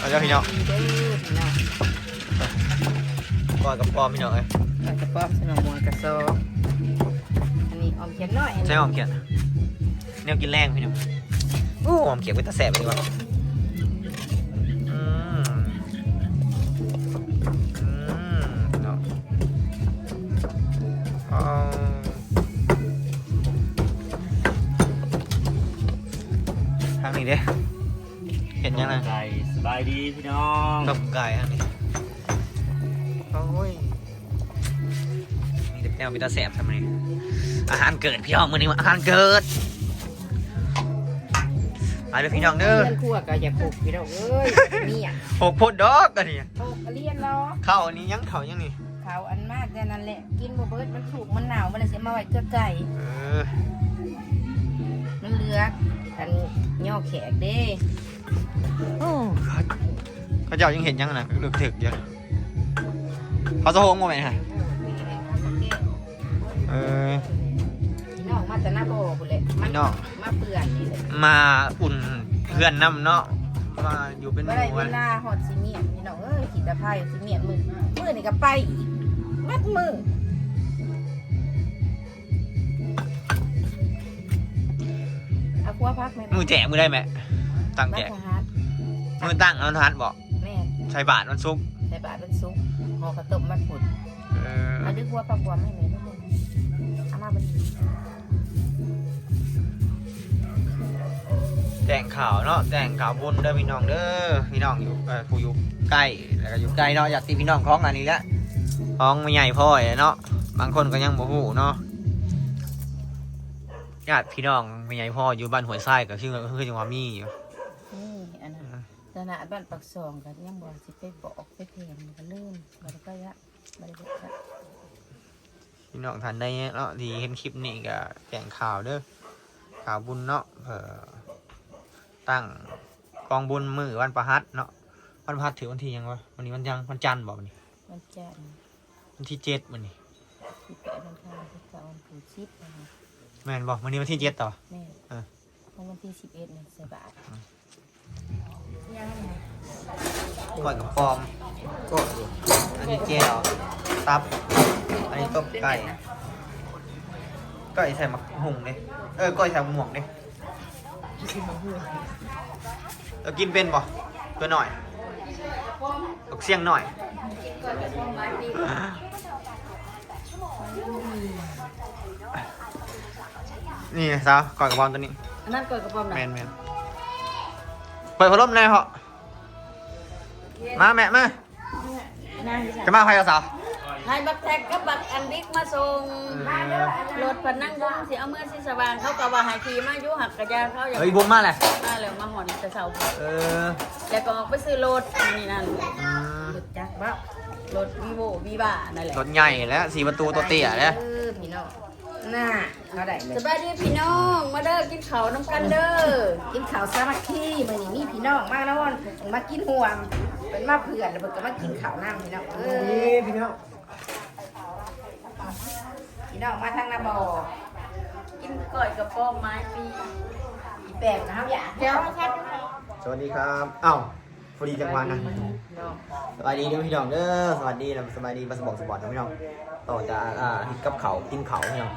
ເດີພີ່ນ້ອງ ເດີພີ່ນ້ອງ ກ້ອຍກະປອມພີ່ນ້ອງເອີຍ ກ້ອຍກະປອມ ໃສ່ໝາກມ່ວງກະຊອກ ອັນນີ້ຫອມຂຽງນ້ອຍ ໃສ່ຫອມຂຽງ ແນວກິນແລງພີ່ນ້ອງ ໂອ້ ຫອມຂຽງເປັນຕາແຊບອີ່ຫຼີຫວາ ອືມ ອືມ ເນາະ ເອົາ ທາງນີ້ເດ້. ເຮັດຫຍັງນະ? ໄກ່ ສະບາຍດີພີ່ນ້ອງ ຕົ້ມໄກ່ອັນນີ້ ໂອ້ຍ ມີແຕ່ແນວເປັນຕາແຊບຊ່ຳນີ້ ອາຫານເກີດພີ່ນ້ອງ ມື້ນີ້ອາຫານເກີດ ມາເດີພີ່ນ້ອງເດີ ເຮືອນຄົວກໍຢາກໂພກພີ່ນ້ອງເອີຍ ເມຍໂພກໂພດດອກອັນນີ້ ໂພກກະລຽນເນາະ ເຂົ້າອັນນີ້ຫຍັງ ເຂົ້າຫຍັງນີ້? ເຂົ້າອັນມາແຕ່ນັ້ນແຫຼະ ກິນບໍ່ເບິດ ມັນສຸກມັນເນົ່າ ມັນລະຊິເອົາມາໄວ້ເກືອໄກ່ ເອີ ມັນເຫຼືອ ອັນຍໍແຂກເດ້ ໂອ້ ເຂົາ ເຂົາເຈົ້າຍັງເຮັດຫຍັງນະ ເລິກເຖິກຢູ່ ເຂົາສະໂຮງບໍ່ແມ່ນຫະ? ເອີ ພີ່ນ້ອງມາແຕ່ນາບໍ່ພຸ້ນແຫຼະ ມາ ພີ່ນ້ອງ ມາເພື່ອນນີ້ແຫຼະ ມາອຸ່ນເພື່ອນນຳເນາະ ມາຢູ່ເປັນໝູ່ ບໍ່ໄດ້ເວລາຮອດຊິມ້ຽນ ພີ່ນ້ອງເອີຍ ຂີ້ຕາໄພຊິມ້ຽນມື້ ມື້ນີ້ກໍໄປອີກ ໝົດມື້ ເອົາຄົວພັກແມ່ ມື້ແຈກມື້ໃດແມ່? ຕັ້ງແຈກ ວັນພະຫັດ ມື້ຕັ້ງວັນພະຫັດບໍ? ແມ່ນ ໃສ່ບາດວັນສຸກ ໃສ່ບາດວັນສຸກ ຫໍ່ເຂົ້າຕົ້ມວັນພຸດ ເອີ ເອົາດຶກຫົວຜັກບວມໃຫ້ແມ່ ເອົາມາເບິ່ງ ແຈ້ງຂ່າວເນາະ ແຈ້ງຂ່າວບຸນເດີພີ່ນ້ອງເດີ ພີ່ນ້ອງຢູ່ ເອີ ຜູ້ຢູ່ໃກ້ ແລ້ວກໍຢູ່ໄກເນາະ ຍາດຕິພີ່ນ້ອງຂອງອັນນີ້ແຫຼະ ຂອງແມ່ໃຫຍ່ພອຍເນາະ ບາງຄົນກໍຍັງບໍ່ຮູ້ເນາະ ຍາດພີ່ນ້ອງແມ່ໃຫຍ່ພອຍຢູ່ບ້ານຫ້ວຍຊາຍ ກໍຄື ຄືຍັງວ່າມີຢູ່ ນີ້ ອັນນັ້ນ ເອີ ຕະຫຼາດບ້ານປາກຊ່ອງກໍຍັງບໍ່ ຊິໄປບອກໄປແຈ້ງ ມັນກໍລືມ ບໍ່ໄດ້ໄປລະ ບໍ່ໄດ້ບອກລະ ພີ່ນ້ອງທ່ານໃດເນາະ ທີ່ເຫັນຄລິບນີ້ກໍແຈ້ງຂ່າວເດີ ຂ່າວບຸນເນາະ ເອີ ຕັ້ງກອງບຸນມື້ວັນພະຫັດເນາະ ວັນພະຫັດຖືກວັນທີຫຍັງວະ? ມື້ນີ້ວັນຫຍັງ? ວັນຈັນບໍ? ມື້ນີ້ວັນຈັນ ວັນທີເຈັດ ມື້ນີ້ທີແປດ ວັນອັງຄານ ວັນທີເກົ້າ ວັນທີສິບ ແມ່ນບໍ່? ມື້ນີ້ວັນທີເຈັດ ຕໍ່ ແມ່ນ ເອີ ຂອງວັນທີສິບເອັດນີ້ໃສ່ບາດ ອືມ ກ້ອຍກະປອມ ກ້ອຍຢູ່ ອັນນີ້ແຈ່ວ ຕັບ ອັນນີ້ຕົ້ມໄກ່ ກ້ອຍໃສ່ໝາກຫຸ່ງເດ້ ເອີ ກ້ອຍໃສ່ໝາກມ່ວງເດ້ ເຈົ້າກິນເປັນບໍ່? ຕົວນ້ອຍ ບັກຊຽງນ້ອຍ. ນີ້ສາວ ກ້ອຍກະປອມຕົວນີ້ ອັນນັ້ນກ້ອຍກະປອມນະ ແມ່ນໆ ເປີດພັດລົມແດ່ເພາະ ມາແມ່ ມາ ຈະມາໃຜລະສາວ? ໃຫ້ບັກແທັກກັບບັກອັນບິກມາສົ່ງ ເອີ ລົດພັດນາງບຸນຊິເອົາເມືອສີສະຫວ່າງ ເຂົາກໍວ່າໃຫ້ຂີ່ມາຢູ່ ຫັກກະຢ່າ ເຂົາຢາກ ເອີ ອີບຸນມາແຫຼະ ມາແລ້ວ ມາຮອດແຕ່ເຊົ້າ ເອີ ແລ້ວກໍອອກໄປຊື້ລົດນີ້ນັ້ນ ອືມ ລົດຈັກບໍ? ລົດວີໂວ້ວີວານັ້ນແຫຼະ ລົດໃຫຍ່ແຫຼະ ສີ່ປະຕູ ໂຕເຕ້ຍແຫຼະ ເອີ ພີ່ນ້ອງ ໜ້າ ເຮົາໄດ້ເລີຍ ສະບາຍດີພີ່ນ້ອງ ມາເດີ ກິນເຂົ້ານຳກັນເດີ ກິນເຂົ້າສາມັກຄີ ມື້ນີ້ມີພີ່ນ້ອງມານອນ ມາກິນຮ່ວມ ເພິ່ນມາເພື່ອນ ແລ້ວເພິ່ນກໍມາກິນເຂົ້ານຳ ພີ່ນ້ອງເອີຍ ພີ່ນ້ອງ ພີ່ນ້ອງມາທາງນາບໍ່ ກິນກ້ອຍກະປອມໝາຍປີ ອີແປມນະ ເຮົາຢາກແລ້ວ ສະຫວັດດີຄັບ ອ້າວ ພໍດີຈັງຫວະນະ ສະບາຍດີເດີພີ່ນ້ອງເດີ ສະຫວັດດີ ແລະ ສະບາຍດີ ສະບອງສະບອນເດີພີ່ນ້ອງ ຕໍ່ຈາກ ອ່າ ເຮັດກັບເຂົ້າ ກິນເຂົ້າພີ່ນ້ອງ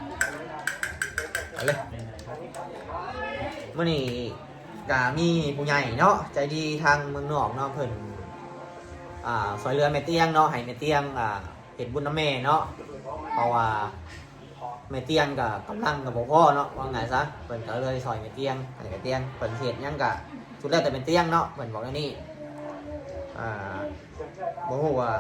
ເອົາເລີຍ ມື້ນີ້ກະມີຜູ້ໃຫຍ່ເນາະ ໃຈດີທາງເມືອງນອກເນາະ ເພິ່ນ ອ່າ ຊ່ວຍເຫຼືອແມ່ຕຽງເນາະ ໃຫ້ແມ່ຕຽງ ອ່າ ເຮັດບຸນນຳແມ່ເນາະ ເພາະວ່າ ແມ່ຕຽງກໍກຳລັງກໍບໍ່ພໍເນາະ ວ່າງ່າຍຊະ ເພິ່ນກໍເລີຍຊ່ອຍແມ່ຕຽງ ໃຫ້ແມ່ຕຽງ ເພິ່ນຊິເຮັດຫຍັງກໍສຸດແລ້ວແຕ່ແມ່ຕຽງເນາະ ເພິ່ນບອກແນວນີ້ ອ່າ ບໍ່ຮູ້ວ່າ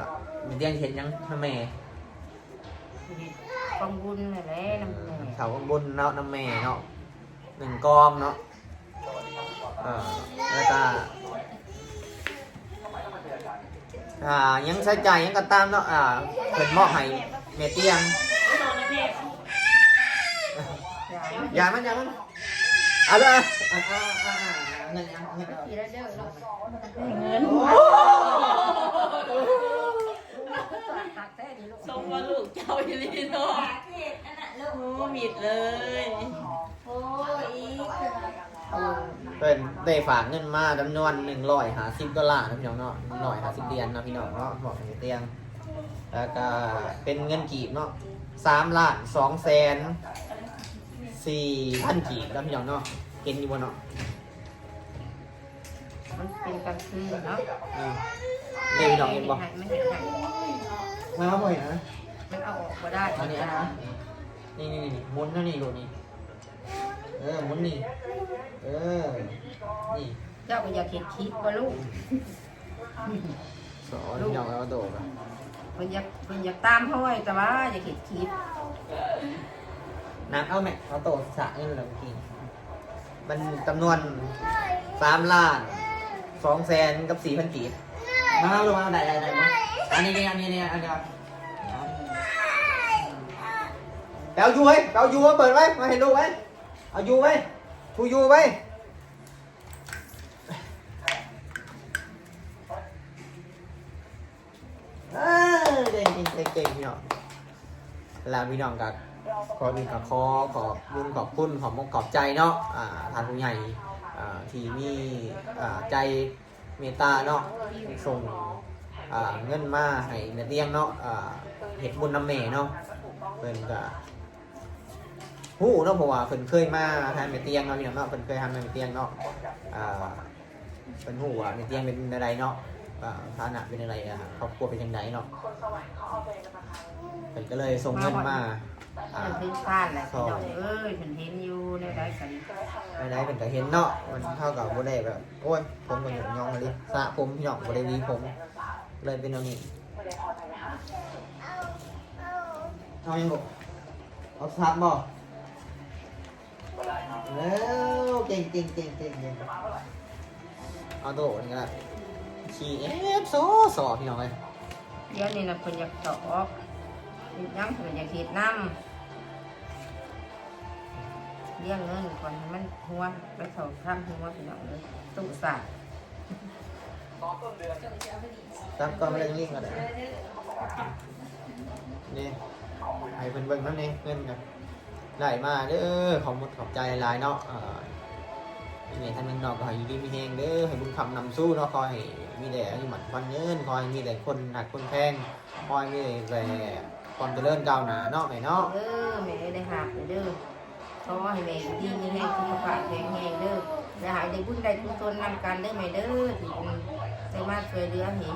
ແມ່ຕຽງຊິເຮັດຫຍັງນຳແມ່ ເຮັດກອງບຸນນັ້ນແຫຼະນຳແມ່ ເຂົ້າກອງບຸນເນາະ ນຳແມ່ເນາະ ໜຶ່ງກອງເນາະ ເອີ ແລ້ວກໍ ອ່າ ຫຍັງໃຊ້ຈ່າຍຫຍັງກໍຕາມເນາະ ອ່າ ເພິ່ນມອບໃຫ້ແມ່ຕຽງ ຢ່າມັນ ຢ່າມັນ ເອົາເດີ ອ່າ ອ່າ ອ່າ ເງິນ ເງິນ ເງິນ ເງິນ ໂອ້ ສົມວ່າລູກເຈົ້າອີ່ຫຼີເນາະ ໂອ້ ມິດເລີຍ ໂອ້ ອີກ ໂອ້ ເພິ່ນໄດ້ຝາກເງິນມາຈຳນວນໜຶ່ງຮ້ອຍຫ້າສິບໂດລາເນາະ ພີ່ນ້ອງເນາະ ໜຶ່ງຮ້ອຍຫ້າສິບຫຼຽນເນາະ ພີ່ນ້ອງເນາະ ມອບໃຫ້ແມ່ຕຽງ ແລ້ວກະເປັນເງິນກີບເນາະ ສາມລ້ານສອງແສນສີ່ພັນກີບເນາະ ພີ່ນ້ອງເນາະ ເຫັນຢູ່ບໍ່ເນາະ? ມັນເປັນກາງຄືນເນາະ ອືມ ນີ້ພີ່ນ້ອງເຫັນບໍ່? ມັນເຮັດໃຫ້ ມາບໍ່ເຫັນນະ ມັນເອົາອອກບໍ່ໄດ້ ອັນນີ້ ອັນນີ້ ນີ້ໆໆ ໝູນແນວນີ້ໂລດນີ້ ເອີ ໝູນນີ້ ເອີ ນີ້ ເຈົ້າກໍຢາກເຮັດຄລິບບໍ່ລູກ? ສອນ ລູກ ເຈົ້າເອົາໂຕ ເພິ່ນຢາກ ເພິ່ນຢາກຕາມຫ້ອຍ ແຕ່ວ່າຢາກເຮັດຄລິບ ນັບເອົາແມ່ ເອົາໂຕສະເງິນແລ້ວກີ້ ມັນຈຳນວນສາມລ້ານສອງແສນກັບສີ່ພັນກີບ ມາລູກມາ ໄດ້ໆໆ ມາ ອັນນີ້ ອັນນີ້ ອັນນີ້ ອັນນີ້ ໄປເອົາຢູ່ໄວ້ ໄປເອົາຢູ່ໄວ້ ເປີດໄວ້ ມາໃຫ້ລູກໄວ້ ເອົາຢູ່ໄວ້ ທູຢູ່ໄວ້ ເອີ ເກັ່ງໆ ເກັ່ງໆ ພີ່ນ້ອງ ລະພີ່ນ້ອງກໍກ່ອນອື່ນກໍຂໍຂອບບຸນຂອບຄຸນ ຂອບອົກຂອບໃຈເນາະ ອ່າ ທ່ານຜູ້ໃຫຍ່ ອ່າ ທີ່ມີ ອ່າ ໃຈເມດຕາເນາະ ສົ່ງ ອ່າ ເງິນມາໃຫ້ແມ່ຕຽງເນາະ ອ່າ ເຮັດບຸນນຳແມ່ເນາະ ເພິ່ນກໍ ຮູ້ເນາະ ເພາະວ່າເພິ່ນເຄີຍມາຫາແມ່ຕຽງເນາະ ພີ່ນ້ອງເນາະ ເພິ່ນເຄີຍຫາແມ່ຕຽງເນາະ ອ່າ ເພິ່ນຮູ້ວ່າແມ່ຕຽງເປັນແນວໃດເນາະ ອ່າ ຖານະເປັນແນວໃດ ອ່າ ຄອບຄົວເປັນຈັ່ງໃດເນາະ ເພິ່ນກໍເລີຍສົ່ງເງິນມາ ອ່າ ເພິ່ນເຫັນຜ່ານແຫຼະ ພີ່ນ້ອງເອີຍ ເພິ່ນເຫັນຢູ່ ແນວໃດກໍ ແນວໃດເພິ່ນກໍເຫັນເນາະ ມັນ ເຮົາກໍບໍ່ໄດ້ແບບ ໂອ້ຍ ຜົມກໍຫຍຸ້ງຍອງມາເລີຍ ສະຜົມ ພີ່ນ້ອງ ບໍ່ໄດ້ຫວີຜົມ ເລີຍເປັນແນວນີ້ ເອົາຫຍັງລູກ? ເອົາສາມບໍ່? ເອີ ເກັ່ງໆ ເກັ່ງໆ ເກັ່ງ ເອົາໂຕນີ້ກໍໄດ້ ຂີ້ແອບຊໍໆ ພີ່ນ້ອງເອີຍ ດຽວນີ້ນະເພິ່ນຢາກຕອກ ເຮັດຫຍັງເພິ່ນຢາກເຮັດນຳ ລ້ຽງເງິນກ່ອນໃຫ້ມັນຫົວ ໄປເຂົ້າທາງຫົວ ພີ່ນ້ອງເອີຍ ຕູ້ສາດ. ຈັບກ້ອງເລັ່ງລິ້ງກໍໄດ້ ນີ້ ໃຫ້ເພິ່ນເບິ່ງນຳນີ້ ເງິນກໍໄດ້ມາເດີ ຂອບມຸກຂອບໃຈຫຼາຍເນາະ ເອີ ແມ່ທາງເມືອງນອກກໍໃຫ້ຢູ່ດີມີແຮງເດີ ໃຫ້ບຸນຄ້ຳນຳຊູເນາະ ຂໍໃຫ້ມີແຕ່ອາຍຸໝັ້ນຂວັນຍືນ ຂໍໃຫ້ມີແຕ່ຄົນຮັກຄົນແພງ ຂໍໃຫ້ມີແຕ່ຄວາມຈະເລີນກ້າວໜ້າເນາະແມ່ເນາະ ເອີ ແມ່ໄດ້ຮັບເດີ. ຂໍໃຫ້ແມ່ຢູ່ດີມີແຮງ ສຸຂະພາບແຂງແຮງເດີ ແລະ ໃຫ້ໄດ້ບຸນໄດ້ກຸສົນນຳກັນເດີແມ່ເດີ ທີ່ເພິ່ນໄດ້ມາຊ່ວຍເຫຼືອໃຫ້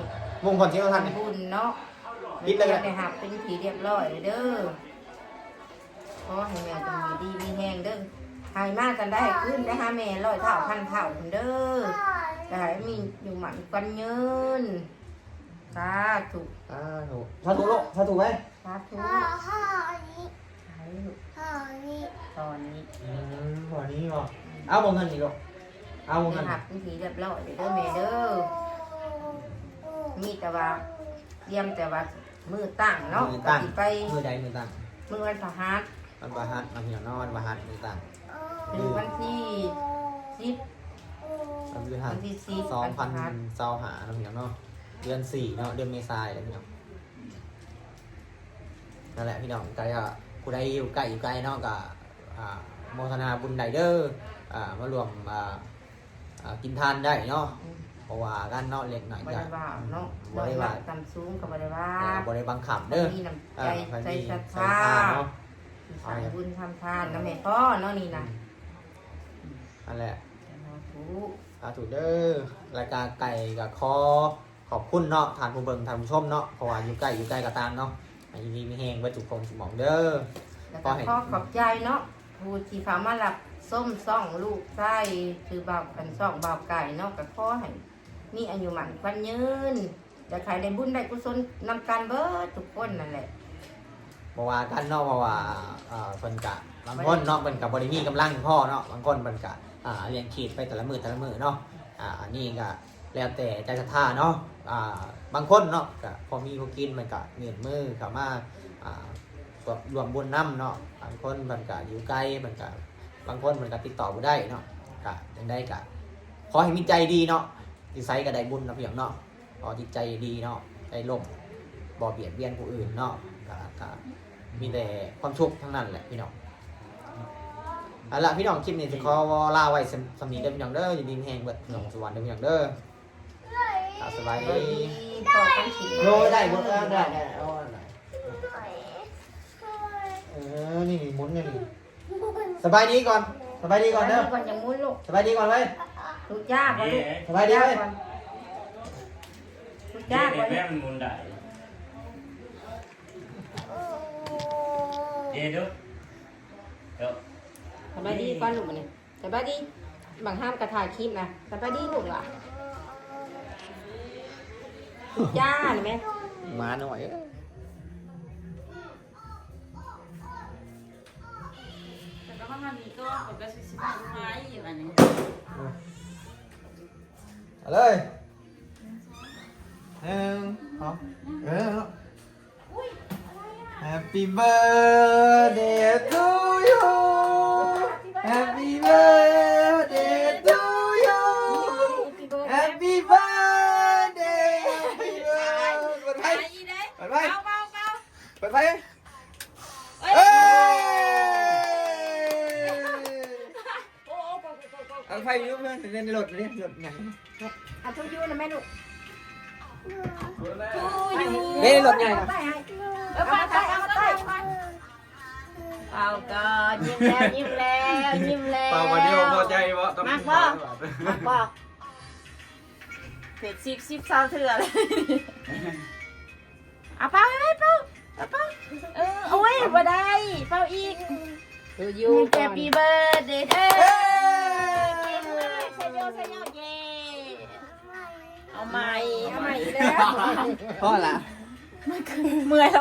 ວົງພອນຊິງທັນບຸນເນາະ ປິດເລີຍກໍໄດ້ ໄດ້ຮັບເປັນທີ່ຮຽບຮ້ອຍເດີ ຂໍໃຫ້ແມ່ຈົ່ງຢູ່ດີມີແຮງເດີ ໃຫ້ມາຈັ່ງໃດຄືນໄປຫາແມ່ຮ້ອຍເທົ່າພັນເທົ່າພຸ້ນເດີ ແລະ ໃຫ້ມີອາຍຸໝັ້ນຂວັນຍືນ ສາທຸ ສາທຸ ສາທຸລູກ ສາທຸໄວ້ ສາທຸ ໃຫ້ລູກ ພໍນີ້ ພໍນີ້ ອືມ ພໍນີ້ບໍ ເອົາບໍ່ເງິນນີ້ລູກ ເອົາບໍ່ເງິນ ໄດ້ຮັບເປັນທີ່ຮຽບຮ້ອຍເດີແມ່ເດີ ມີແຕ່ວ່າ ຕຽມແຕ່ວ່າມື້ຕັ້ງເນາະ ມື້ຕັ້ງ ກໍຊິໄປ ມື້ໃດມື້ຕັ້ງ ມື້ວັນພະຫັດ ວັນພະຫັດເນາະ ພີ່ນ້ອງເນາະ ວັນພະຫັດມື້ຕັ້ງ ຄືວັນທີສິບ ວັນພະຫັດ ວັນທີສິບ ສອງພັນຊາວຫ້າເນາະ ພີ່ນ້ອງເນາະ ເດືອນສີ່ເນາະ ເດືອນເມສາແລ້ວ ພີ່ນ້ອງ. ນັ້ນແຫຼະພີ່ນ້ອງ ກໍ ຜູ້ໃດຢູ່ໃກ້ຢູ່ໄກເນາະ ກໍ ອ່າ ໂມທະນາບຸນໄດ້ເດີ ອ່າ ມາຮ່ວມ ອ່າ ອ່າ ກິນທານໄດ້ເນາະ ອືມ ເພາະວ່າກັນເນາະ ເລັກນ້ອຍ ບໍ່ໄດ້ວ່າເນາະ ອືມ ບໍ່ໄດ້ວ່າ ຕໍ່າສູງກໍບໍ່ໄດ້ວ່າ ແຕ່ກໍບໍ່ໄດ້ບັງຄັບເດີ ມີນ້ຳໃຈ ເອີ ໃຈສັດທາເນາະ ໃສ່ບຸນທຳທານນຳແມ່ພໍ່ເນາະນີ້ນະ ອືມ ນັ້ນແຫຼະ ສາທຸ ສາທຸເດີ ລາຍການໄກ່ກໍຂໍ ຂອບຄຸນເນາະ ທ່ານຜູ້ເບິ່ງ ທ່ານຜູ້ຊົມເນາະ ເພາະວ່າຢູ່ໃກ້ ຢູ່ໄກກໍຕາມເນາະ ໃຫ້ຢູ່ດີມີແຮງເບິດທຸກຄົນທຸກໝ່ອງເດີ ແລ້ວກໍຂໍຂອບໃຈເນາະ ຜູ້ທີ່ເຂົ້າມາຮັບຊົມຊ່ອງລູກຊາຍ ຄືບ່າວ ອັນ ຊ່ອງບ່າວໄກ່ເນາະ ກໍຂໍໃຫ້ມີອາຍຸໝັ້ນຂວັນຍືນ ຢາກໃຫ້ໄດ້ບຸນໄດ້ກຸສົນນຳກັນເບິດທຸກຄົນນັ້ນແຫຼະ ບໍ່ວ່າກັນເນາະ ເພາະວ່າ ເອີ ເພິ່ນກະ ບາງຄົນເນາະ ເພິ່ນກະບໍ່ໄດ້ມີກຳລັງພໍເນາະ ບາງຄົນເພິ່ນກະ ອ່າ ລ້ຽງຊີບໄປແຕ່ລະມື້ແຕ່ລະມື້ເນາະ ອ່າ ອັນນີ້ກະ ແລ້ວແຕ່ໃຈສັດທາເນາະ ອ່າ ບາງຄົນເນາະ ກະພໍມີພໍກິນ ມັນກະຍື່ນມືເຂົ້າມາ ອ່າ ຮ່ວມບຸນນຳເນາະ ບາງຄົນເພິ່ນກະຢູ່ໄກ ເພິ່ນກະ ບາງຄົນເພິ່ນກະຕິດຕໍ່ບໍ່ໄດ້ເນາະ ກະຈັ່ງໃດກະ ຂໍໃຫ້ມີໃຈດີເນາະ ຢູ່ໃສກະໄດ້ບຸນເນາະ ພີ່ນ້ອງເນາະ ຂໍຈິດໃຈດີເນາະ ໃຈລົມ ບໍ່ບຽດບຽນຜູ້ອື່ນເນາະ ກະ ກະ ມີແຕ່ຄວາມສຸກທັງນັ້ນແຫຼະພີ່ນ້ອງ ເອົາລະພີ່ນ້ອງ ຄລິບນີ້ຊິຂໍລາໄວ້ສ່ຳນີ້ເດີພີ່ນ້ອງເດີ. ຢູ່ດີມີແຮງເບິດ ພີ່ນ້ອງສະຫວັນເດີພີ່ນ້ອງເດີ. ອ່າ ສະບາຍດີ. ພໍກັນຄລິບ ໂດຍ ໄດ້ ເອີ ໄດ້ ໄດ້ ເອົາອັນນັ້ນ ເອີ ນີ້ໝູນຢູ່ນີ້. ສະບາຍດີກ່ອນ ສະບາຍດີກ່ອນເດີ. ສະບາຍດີກ່ອນ ຢ່າໝູນລູກ. ສະບາຍດີກ່ອນເວີຍ. ລູກຈ້າບໍ່ລູກ? ສະບາຍດີເວີຍ. ລູກຈ້າບໍ່ລູກ? ເອີ ມັນໝູນໄດ້. ເດດູ ເອີ ສະບາຍດີກ່ອນລູກ ມານີ້. ສະບາຍດີ. ບັກຮາມກະຖ່າຍຄລິບນະ. ສະບາຍດີລູກຫຼາ. ຈ້ານະແມ່. ໝານ້ອຍເອີຍ. ແຕ່ກໍມາທາງນີ້ກ່ອນ ຂ້ອຍກໍຊິ ຊິໄປໄມ້ຢູ່ອັນນີ້. ເອົາເລີຍ ໜຶ່ງ ສອງ ເອີ ເນາະ. Happy birthday to you. Happy birthday to you. Happy birthday. Happy birthday. ເປີດໄຟ ເປີດໄຟ ເປີດໄຟ. ເອີຍ ເອົາໄຟຢູ່ເພື່ອນ ໃນລົດເດ້ ລົດຫຍັງ ອ່ະ To you ນະແມ່ລູກ. To you ເດ້ ລົດໃຫຍ່ນະ. ເອົາໄປ ເອົາໄປ ເອົາໄປ. ເປົ່າກ່ອນ ຍິ້ມແລ້ວ ຍິ້ມແລ້ວ ຍິ້ມແລ້ວ. ເປົ່າບາດດຽວພໍໃຈບໍ່? ມັກບໍ່? ມັກບໍ່? ເຮັດສິບ ສິບ ຊາວເທື່ອເລີຍ. ເອົາເປົ່າໄວ້ ເປົ່າ ເອົາເປົ່າ. ເອີ ໂອ້ຍ ບໍ່ໄດ້ ເປົ່າອີກ. To you ກ່ອນ. Happy birthday ເອີ ເກັ່ງມາກ ໄຊໂຍ ໄຊໂຍ ເຢ້. ເອົາໃໝ່ ເອົາໃໝ່ອີກແລ້ວ. ພໍລະ ເມື່ອຍແລ້ວ